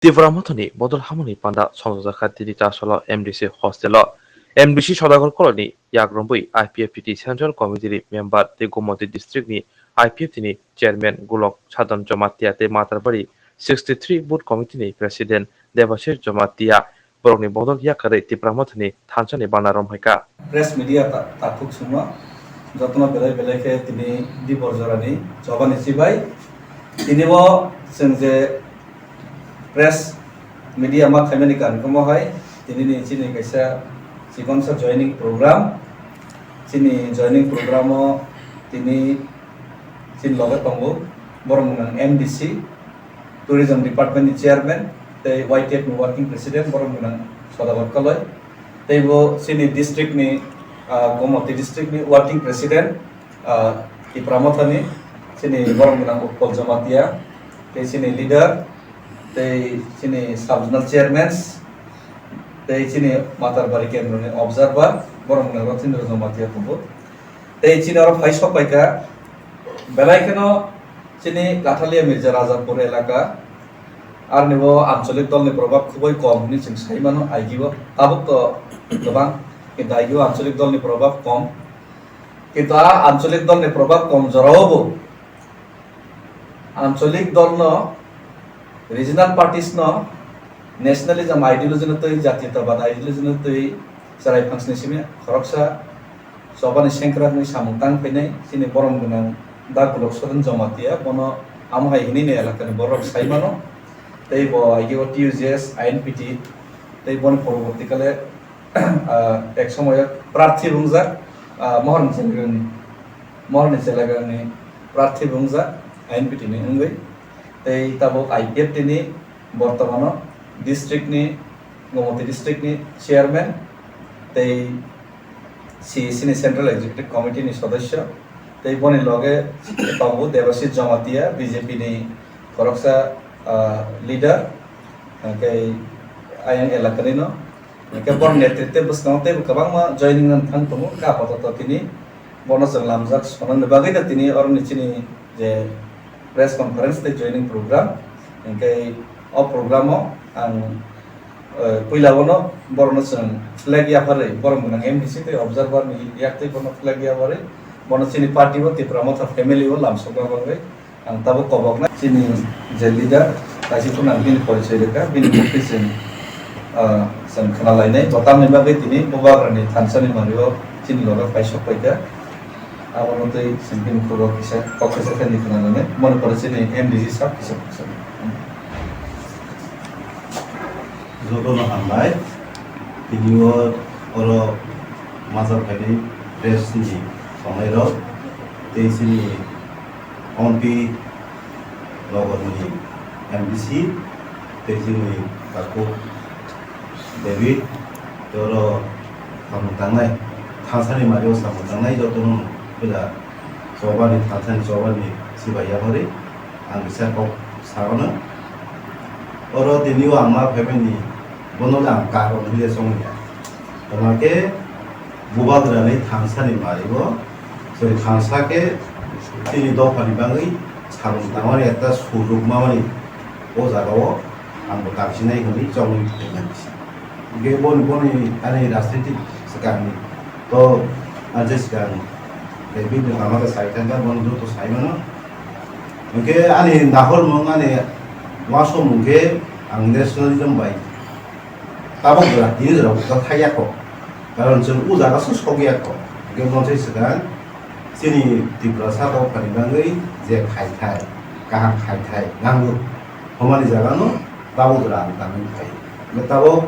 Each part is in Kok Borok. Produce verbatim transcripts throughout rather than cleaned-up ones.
Tipra Mothani bodol hamoni panda songjakha tini Chasolo M D C hostelo. M D C Sodagar Koloni yak romwi I P F T T Central Committee ni member tei Gomoti District ni I P F T ni Chairman Gulok Sadon Jamatia tei Matarbari sixty three Booth Committee ni President Debashis Jamatia borokni bodol yakarwi Tipra Mothani thansani bana romhaikha. Press media ta-, takhuk songno jotono belai belai khe tini dibor jorani chobani chibai. Tini bo chwng je press media ma khaimani karon kwma hai tini ni chini kaisa chikonsa joining program. Chini joining program o tini chini loge tongo borok mwnang M D C, Tourism Department ni Chairman tei Y T F ni Working President borok mwnang Sodagar Koloi. Tei bo chini district ni, ah, Gomoti district ni Working President, ah, Tipra Mothani, chini borok mwnang Utpal Jamatia, tei chini leader, tei chini sub zonal chairmans, tei chini Matarbari kendro ni observer borok mwnang Rotindra Jamatia tongo. Tei chini oro phai sok paikha, belai kheno chini Kathalia Mirza Rajapur elaka, aroni bo ancholik dolni probab khubui kom hwnwi chwng sai mano, aigio tabuk to kwbang, kintu aigio ancholik dolni probab kom. Kintu a ancholik dolni probab kom jorao bo ancholik dolno, regional parties no, nationalism ideology no twi, jatiyatabad ideology no twi chwrai phangsni simi khoroksa chobani sengkrak hwnwi samung tang phainai chini borom gwnang Da Gulok Sadon Jamatia, bono amo hai hwnwi ni elakani borok sai mano. Tei bo aigio T U J S, I N P T, tei boni poroborti kale ah, ek somoyo prarthi wngjak, ah, Mohorni Chelagrani, Mohorni Chelagrani prarthi wngjak I N P T ni wngwi. Tei tabuk I P F T ni bortomano district ni, Gomoti district ni chairman tei C E C ni Central Executive Committee ni sodosyo. Tei boni loge tongo Debashis Jamatia, B J P ni khoroksa, ah, leader, hwnkhe ayang elakani no. Hwnkhe boni netritwe bwskango teibo kwbangma joining nang thang tongo, hwnkhe apatot tini bono chwng lamjak sonani bagwi no tini oroni chini je press conference tei joining program, hwnkhe o program o ang, eh, puila bono borokno chwng flag yapharwi, borok gwnang M D C tei observer ni yak twi bono flag yapharwi, bono chini party o Tipra Motha family o lamsokna bagwi ang tabuk koboknai. Chini je leader, kaisa phano ang bini porichoi rwkha, bini mukti chwng, ah, chwng khwnalainai, bo tamni bagwi tini Bubagrani thansani manwi o chini loge paisok paikha. Abono twi chwng bini khoro kisa kok kisa khe ni khwnalainai, moni pore chini M D C sab kisa kisa. Jotono hambai, tini o oro masa phaini press ni tongnai rok, tei chini Ompi Nogor ni M D C, tei chini Takhuk David, tei oro samung tangnai, thansani mari o samung tangnai jotono puila chobani, thansani chobani sibai yapharwi ang kisa kok sa mano. Oro tini o ang ma phaimani bono ang karon hile songya. Tama khe Bubagrani thansani mari o chwng thansa khe chini dophani bagwi samung tangmani ekta suruk mamani o jaga o ang bo tangsinai hwnwi chongwi phaimani. Hwnkhe boni, boni ani rajnitik swkangni to ani je swkang tei bini lama khe sai thangkha, bono joto sai mano. Hwnkhe ani nahormung ani uansukmung khe ang nationalism bai tabok jora tini jora bo thai ya kho, karon chwng o jaga se sok ya kho. Hwnkhe bonsai swkang chini Tiprasa dophani bagwi je khai thai, kaham khai thai nango, hwnmani jaga no tabok jora ang tangwi phai. Hwnkhe tabok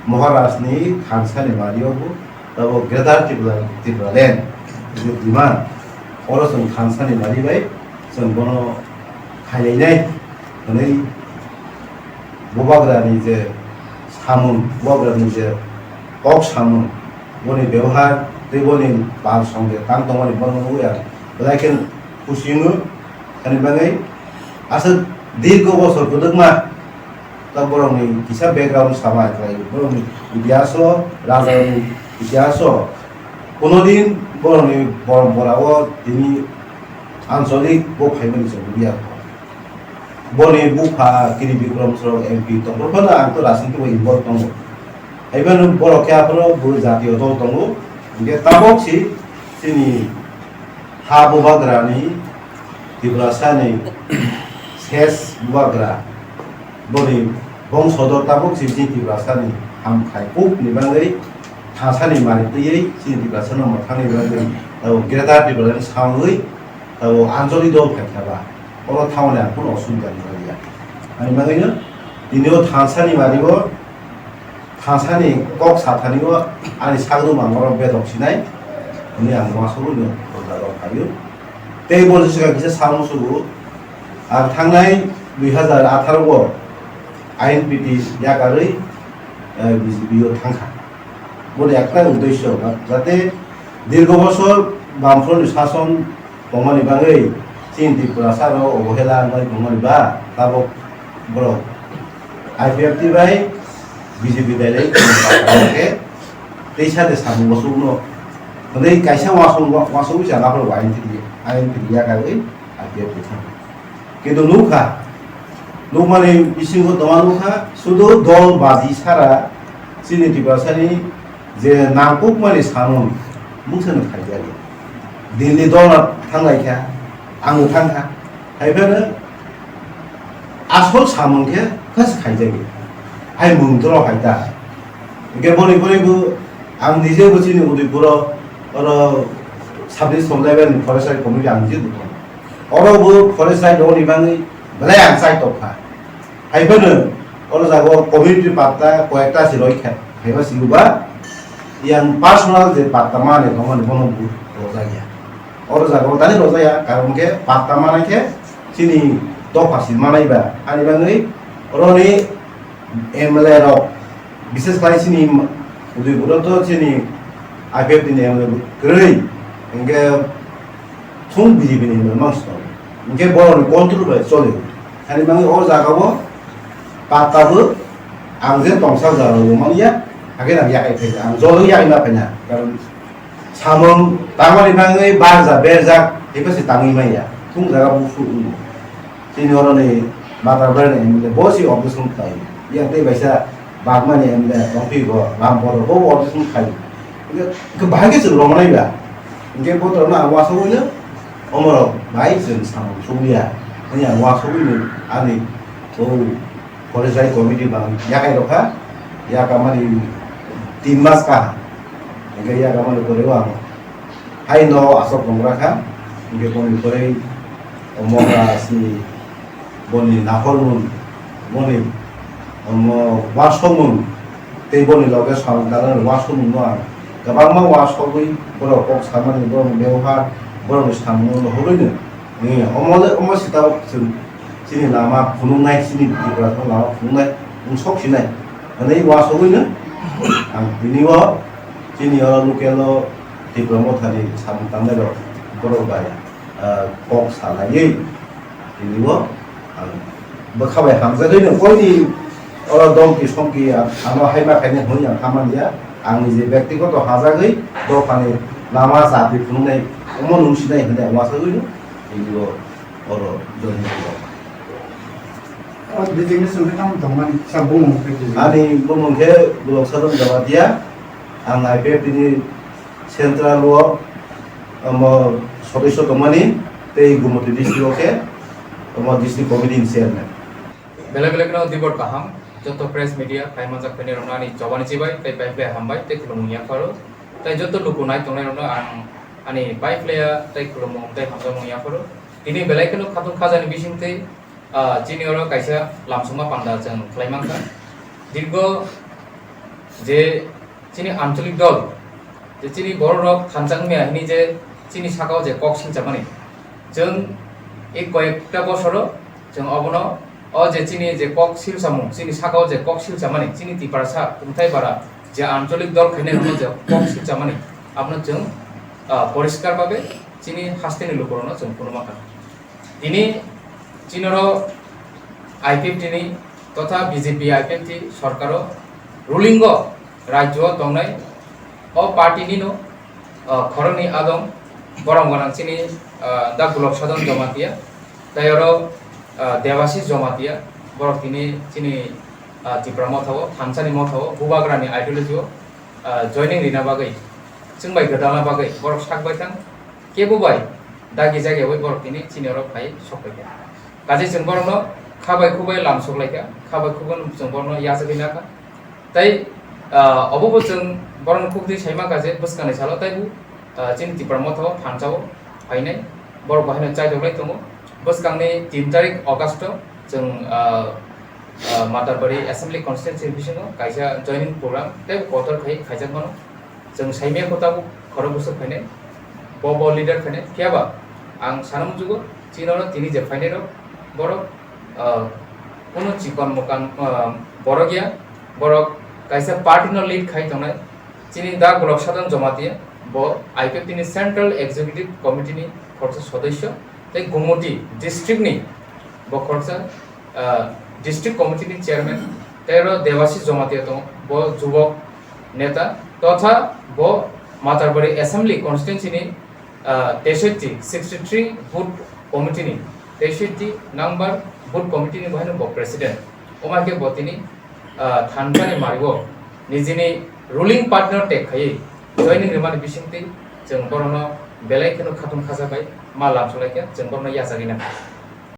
Maharaj ni thansa ni mari o bo tabok Greater Tripura, Tripura Land je demand, oro chwng thansa ni mari bai chwng bono khailainai hwnwi Bubagrani je samung, Bubagrani je kok samung, boni bebohar tei boni pal song je tang tongmani bono nugwi ang belai khe khusi wngo. Ani bagwi aswk dirgo bosor kwdwkma ta borokni kisa background sama khlai, borokni itihas o, raja ni itihas o, kono din borokni porompora o tini ancholik bo phaimani chwng nukya. Boni bupha Kiri Bikrom Sorong M P tongphuru phano ang to rajniti o involve tongo. Haibano borok khe aphuru bo jatiyo dol tongo. Hinkhe tabok si chini ha bubagrani Tiprasani ses bubagra boni bongsodor tabok si chini Tiprasani ham khai kuk ni bagwi thasani mari twiwi chini Tiprasano mwthangni bagwi tabo greater Tiprasani sangwi tabo anjoli dol khai khaba oro thaoni ang phano osubida ni bagwi ya. Ani bagwino tini o thasani mari o Thansani kok sathani o ani sagrum ang oro bedok sinai hwnwi ang uansugwi no o jaga o phaio. Tei bo swkang kisa samung sugo, ang thangnai dui hazar atharo o I N P T yakarwi, eh, B J P o thangkha. Boni ektai uddesyo, jate dirgo bosor Bamfront ni sason tongmani bagwi chini Tiprasa rok obohela wngwi tongmani ba tabok borok I P F T bai B J P dai lai khe teisa de samung wasuk no hwnwi kaisa wasung wasuk wisa naphro I N P T I N P T yakarwi I P F T thang kintu nukha nukmani bisingo tongma nukha sudu dol baji sara chini Tiprasa ni je nangkukmani samung mungsa no khaijak ya. Delhi dol thanglaikha, ang thangkha. Hai phano asol samung khe khas khaijak ya. Hai mung dolo hai ta. Hingke boni boni bo ang nije bo chini Udaipur o oro sub district level ni forest committee ang nije bo. Oro bo forest side rok ni bagwi belai ang chai tokha. Hai phano oro jaga o community patta koyekta se roi kha. Haiba si uba yang personal je patta mane tongmani bono bu rojak ya. Oro jaga o tani rojak ya, karon khe patta mane khe chini dopha si manai ba. Ani bagwi oro ni M L A rok, bises khlai chini Udaipur o to chini I P F T ni M L A bo kwrwi. Hingke Thung B J P ni M L A mang song. Hingke borok ni control bai choli. Hani mangi o jaga o patta bo ang je tongsa jaga o manya, hake nang yakai phai ang jolo yakai ma phai na. Karon samung tangmani mangi barja berjak, eba se tangwi manya. Thung jaga bo su wngo. Chini oro ni Matabari ni M L A bo si objection khlai. Yang tei baisa Bagmani M L A tongphi bo, Ram Boro bo objection khlai. Hingke bahai khe chwng romnai ba. Hingke bo torno ang wasogwi no omorok bai chwng samung sugya. Hwnwi ang wasogwi no ani o forest bai committee bang yakai rokha. Yakamani tin mas ka. Hingke yakamani pore o ang hai no asok tongra kha. Hingke boni pore o mogra si boni nahormung, boni, omo, uansukmung, tei boni loge samung tangnani uansukmung no ang kwbangma uansugwi borok kok samani, borokni bebohar, borokni samung no nuhurwi no, eh, omo le, omo se tabuk chwng chini lama phunuknai, chini Tiprasano lama phunuknai, wng sok sinai hwnwi uansugwi no ang tini o chini o local o Tipra Mothani samung tangnai rok borok bai, ah, kok salaiwi tini o ang bwkha bai hamjagwi no koini oro domki somki ano hai ma khainai hwnwi ang hamya, ang nije bektigoto hajagwi dophani lama chati phunuknai omo nung sinai hwnwi ang uansugwi no tini o oro join khlai. O bijingni songkhe tamo tongmani sa bumung khe bijing. Ani bumung khe Bulok Sadon Jamatia, ang I P F T ni Central o, omo, sodosyo tongmani, tei Gumoti district o khe, omo, district committee ni chairman. Belai belai kheno dibor kaham, joto press media, phai manjak phainai rokno ani chobani chibai, tei pai phlai hambai, tei khulumung yapharo, tei joto luku nai tongnai rokno ang ani pai phlaiya, tei khulumung, tei hamjakmung yapharo. Tini belai kheno khatung khajani bisingtwi, ah, chini oro kaisa lamsongma panda chwng khlai mankha. Dirgo je chini ancholik dol, je chini borok rok thansa wngya hini je chini sakao je kok silchamani, chwng ei koyekta bosoro chwng obono o je chini je kok silchamung, chini sakao je kok silchamani, chini Tiprasa tongthai bara je ancholik dol khainai hwnwi je kok silchamani, abono chwng, ah, poriskar babe chini hasteni lukurokno chwng phunukma kha. Tini chinoro I P F T ni totha B J P I P F T sorkaro ruling o rajyo o tongnai o party nino, ah, khoroknwi adong borom gwnang chini, ah, da Gulok Sadon Jamatia tei oro Ah, Debasi Jomatia, borok tini chini, ah, Tipra Motha o, thansani motha o, Bubagrani ideology o, ah, joining rina bagwi, chwng bai gwdalna bagwi borok sak bai thang, kebo bai dagi jagyawi borok tini chini oro phai sok bai kha. Kaje chwng borokno kha bai khu bai lam sok lai kha, kha bai khu bai chwng borokno yachagwi na kha. Tai, ah, obo bo chwng borokno khukdi saima kha je bwskangni salo taibo, ah, chini Tipra Motha o thansa o phainai borok bo haino chaitok lai tongo. Bwskangni tin tarik August o chwng, ah, ah, Matarbari Assembly Constituency bisingo kaisa joining program tei kotor khai khaijak mano. Chwng saimaya kho tabuk khorok bwswk phainai, bo bo leader phainai. Phiya ba ang sana muchugo, chini oro tini je phainai rok, borok, ah, kunu chikon mokan, ah, borok ya, borok kaisa party no lead khai tongnai. Chini da Golok Sadhan Jomatia, bo I P F T ni Central Executive Committee ni khoroksa sodosyo, tei Gumoti district ni bo khoroksa, ah, district committee ni chairman, tei oro Debasi Jomatia tongo, bo jubok neta, totha bo Matarbari Assembly Constituency ni, ah, teishoti, sixty three booth committee ni, teishoti number booth committee ni bo haino bo president. Omo hai khe bo tini, ah, thansa ni mari o nijini ruling party no tek khaiwi joining rwmani bisingtwi chwng borokno belai kheno khatung khacha bai ma lam solai khe chwng borokno yachagwi nang kha.